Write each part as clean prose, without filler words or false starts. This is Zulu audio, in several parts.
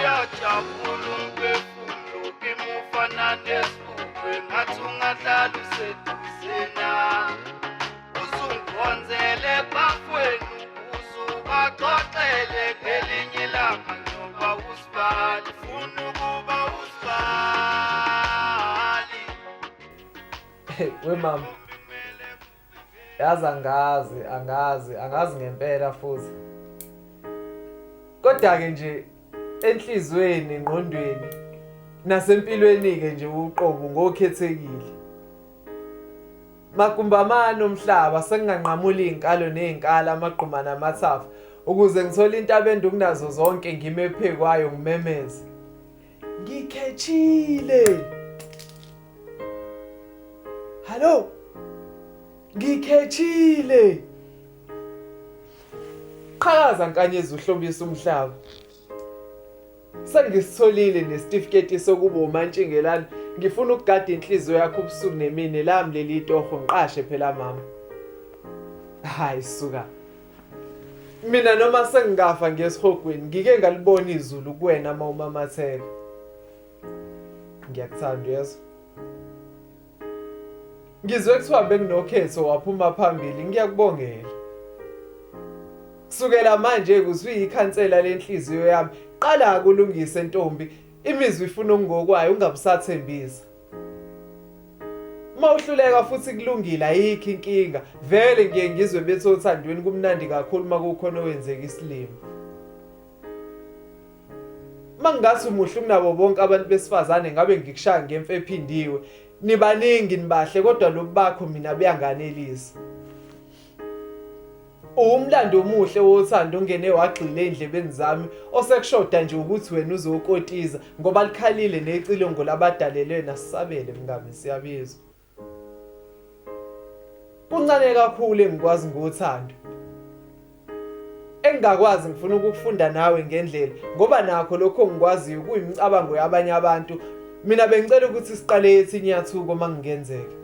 Uyajabula umphefumlo kimi ufana nesibukwe ngathi ungahlala useduze nami. Usungikhonzele bafwenu usubaxoxele ngelinye ilanga ngiyoba usibali funa ukuba usibali. We mama. Yazi angazi, angazi, angazi ngempela futhi. Kodwa ke nje enhlizweni, engqondweni nasempilweni ke nje uqobo ngokhethekile. Magumbamane omhlaba senginganqamula izinkalo nezinkala amagquma namathafa ukuze ngithole intaba ende kunazo zonke ngime phekwayo ngimemeze. Ngikhethile. Hallo. Ngikhethile. Qhakaza nkanyezi uhlobisa umhlaba. Sengisitholile nesitifiketi sokuba umantshingelane. Ngifuna ukugada inhliziyo yakho ubusuku nemini lami leli toho ngiqashe phela mama. Hayi suka. Mina noma sengingafa ngesihogweni ngike ngalibona izulu kuwena uma umamatheka. Ngiyakuthanda uyezwa. Ngizwe kuthiwa bekunokhetho waphuma phambili ngiyakubongela. Kusukela manje kusuyikhansela lenhliziyo yami. Qala kulungise ntombi, imizwa ifuna okungokwayo ungabusathembisa. Uma uhluleka futhi kulungile ayikho inkinga. Vele ngiye ngizwe bethi othandweni kumnandi kakhulu uma kukhona owenzeka isilima. Uma ngingathi umuhle kunabo bonke abantu besifazane ngabe ngikushaya ngemfe ephindiwe. Nibaningi nibahle kodwa lobu bakho mina buyanganelisa. Uwumlando omuhle wothando ongene wagxila ey'ndlebeni zami osekushoda nje ukuthi wena uzokotiza ngoba likhalile necilongo labadalelwe nasisabele mngami siyabizwa. Kuncane kakhulu engikwazi ngothando. Engingakwazi ngifuna ukukufunda nawe ngendlela ngoba nakho lokho engikwaziyo kuyimicabango yabanye abantu. Mina bengicela ukuthi siqale ethi inyathuko uma kungenzeka.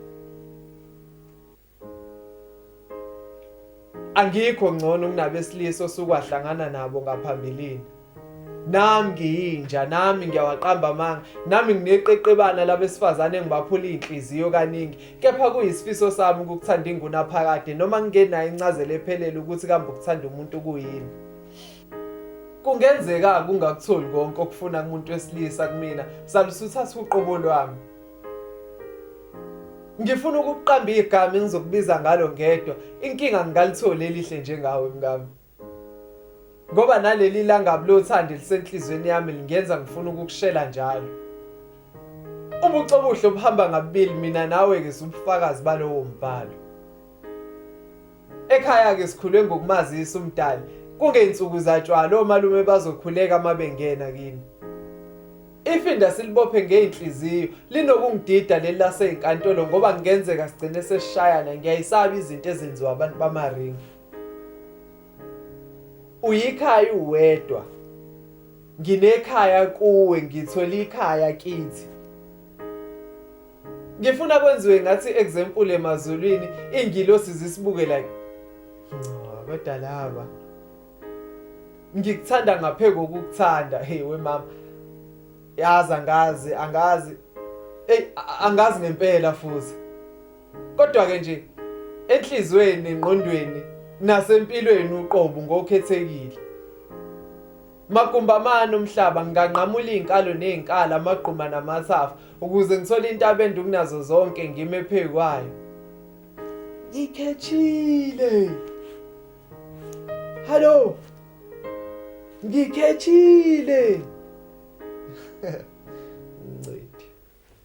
Angikho ngcono kunabesilisa osukwahlangana nabo ngaphambilini. Nami ngiyinja, nami ngiyawaqamba amanga, nami ngineqeqebana labesifazane engibaphula iy'nhliziyo kaningi. Kepha kuyisifiso sami ukukuthanda ingunaphakade noma ngingenayo incazelo ephelele ukuthi kambe ukuthanda umuntu kuyini. Kungenzeka kungakutholi konke okufuna kumuntu wesilisa kumina, salusuthatha uqobo lwami. Ngifuna ukuqamba igama engizokubiza ngalo ngedwa. Inkinga ngingalitholi elihle njengawe mngami. Ngoba naleli langabi lothando elisenhlizweni yami lingenza ngifuna ukukushela njalo. Ubucobuhle obuhamba ngabili mina nawe ke subufakazi balowo mbhalo. Ekhaya ke sikhule ngokumazisa umdali. Kungensuku zatshwala omalume bazokhuleka uma bengena kini. Ifinda silibophe ngey'nhliziyo linokungidida leli lasey'nkantolo ngoba kungenzeka sigcine sesishayana ngiyayisaba izinto ezenziwa abantu bamaringi. Uyikhaya uwedwa. Nginekhaya kuwe ngithola ikhaya kithi. Ngifuna kwenziwe ngathi example emazulwini ingilosi zisibuke like Nca kodwa laba ngikuthanda ngaphe kokukuthanda hey we mama yazi angazi angazi hey angazi ngempela futhi kodwa ke nje enhlizweni engqondweni nasempilweni uqobo ngokhethekile Magumbamane omhlaba nginganqamula iy'nkalo ney'nkala amagquma namathafa ukuze ngithole intaba ende kunazo zonke ngime phezu kwayo. Ngikhethile. Hallo. Ngikhethile.